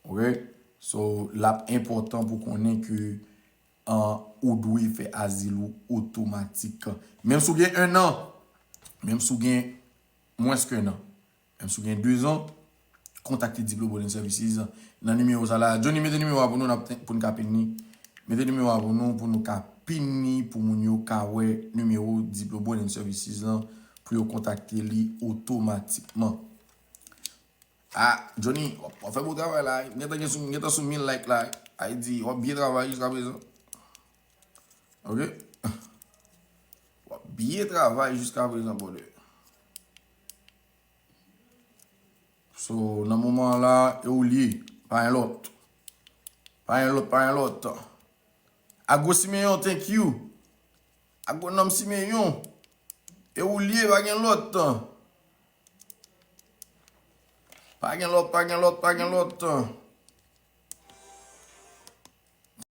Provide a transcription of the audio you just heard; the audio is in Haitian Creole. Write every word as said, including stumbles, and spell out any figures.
Ok? So, l ap enpòtan pou konnen ke an, ou dwe fè azil ou otomatik. Menm si w gen en an, menm si w gen mwens ke en an, menm si w gen de zan, kontakte Diplo Border Services nan nimewo sa la. Johnny, mete nimewo a pou nou, n ap ten-, pou n ka pin li. Mete nimewo a pou nou, pou nou ka pin li, pou moun yo ka wè nimewo Diplo Border Services lan, pou yo kontakte li otomatikman. Ah, Johnny, w ap, w ap fè bon travay la. M gentan gen sou, m gentan sou mil like la. Ay di, w ap byen travay jiska prezan. Ok? W ap byen travay jiska prezan, brother. So, nan moman la, e ou l ye. Pa gen lòt. Pa gen lòt, pa gen lòt. Agwo Simeon, thank you. Agwonòm Simeon. E ou l ye, pa gen lòt. Pa gen lòt, pa gen lòt, pa gen lòt.